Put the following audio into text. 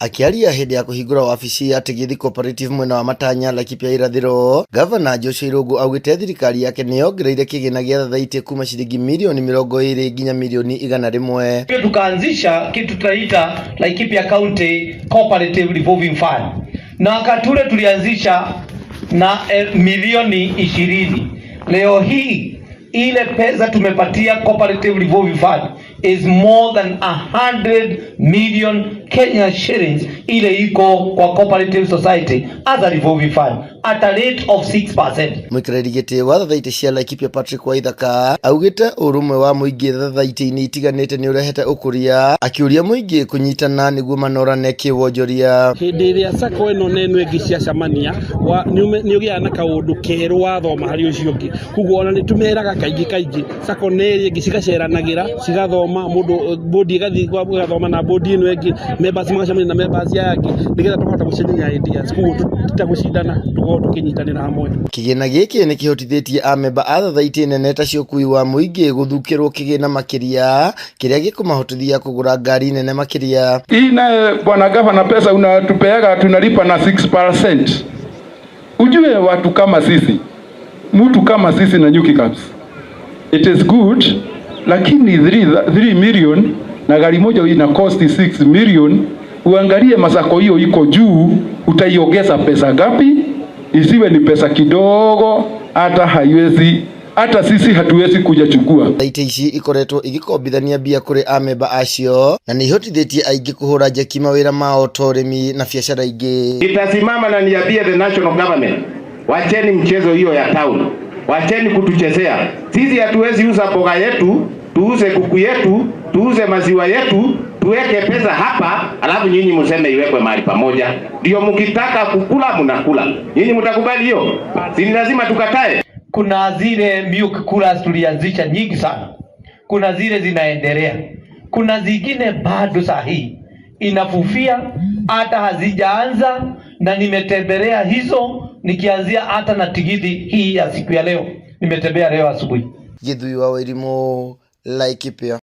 Akĩaria hĩndĩ ya kũhingũra wabici ya Tigithi Cooperative mwena wa Matanya, Laikipia Irathĩro, Gavana Joshua Irũngũ augĩte thirikari yake nĩ yongereire kĩgĩna gĩa thathaitĩ kuma ciringi mirioni 20 nginya mirioni 100. Tukaanzisha kitu tunaita Laikipia County Cooperative Revolving Fund, na wakati ule tulianzisha na milioni 20. Leo hii ile pesa tumepatia Cooperative Revolving Fund is more than 100 million Kenya shillings, ile iko kwa Cooperative Society as a revolving fund at a rate of 6%. Mũikarĩri gĩtĩ wa thathaitĩ cia Laikipia Patrick Waithaka augĩte ũrũmwe wa mũingĩ thathaitĩ-inĩ itiganĩte nĩ ũrehete ũkũria, akĩũria mũingĩ kũnyitana nĩguo manorane kĩwonjoria. Hĩndĩ ĩrĩa sacco ĩno na ĩno ĩngĩ ciacemania, nĩ ũgĩaga na kaũndũ kerũ wathoma harĩ ũcio ũngĩ. Koguo ona nĩ tũmeraga kaingĩ kaingĩ sacco na ĩrĩa ĩngĩ cigaceranagĩra, cigathoma mũndũ, bodi ĩgathiĩ ĩgathoma na bodi ĩno ĩngĩ, members magacemania na members aya angĩ, nĩgetha tũkahota gũcenjania ideas. Koguo ti ta gũcindana, tũkorwo tũkĩnyitanĩra hamwe. Kĩgĩna gĩkĩ nĩ kĩhotithĩtie amemba a thathaitĩ nene ta cia ũkui wa mũingĩ gũthukĩrwo kĩgĩna makĩria, kĩrĩa gĩkũmahotithia kũgũra ngari nene makĩria. Hii naye, bwana gavana, pesa unatupeaga tunalipa na 6%. Ujue watu kama sisi, mtu kama sisi na Nyuki Cabs, it is good, lakini 3 million na gari moja ina cost 6 million, uangalie masacco hiyo iko juu, utaiongeza pesa ngapi? Isiwe ni pesa kidogo, hata haiwezi, hata sisi hatuwezi kuja chukua. Thaitĩ ici ikoretwo igĩkombithania mbia kũrĩ amemba acio na nĩ ihotithĩtie aingĩ kũhũra njeki mawĩra mao ta ũrĩmi na biacara ingĩ. Nitasimama na niambie the national government, wacheni mchezo hiyo ya town, wacheni kutuchezea sisi. Hatuwezi uza mboga yetu, tuuze kuku yetu, tuuze maziwa yetu, tuweke pesa hapa, alafu nyinyi mseme iwekwe mahali pamoja, ndio mkitaka kukula mnakula. Nyinyi mtakubali hiyo? Si ni lazima tukatae? Kuna zile milk coolers tulianzisha nyingi sana, kuna zile zinaendelea, kuna zingine bado saa hii inafufia hata hazijaanza, na nimetembelea hizo nikianzia hata na Tigithi hii ya siku ya leo, nimetembea leo asubuhi. Gĩthui wa Wairimu, Laikipia.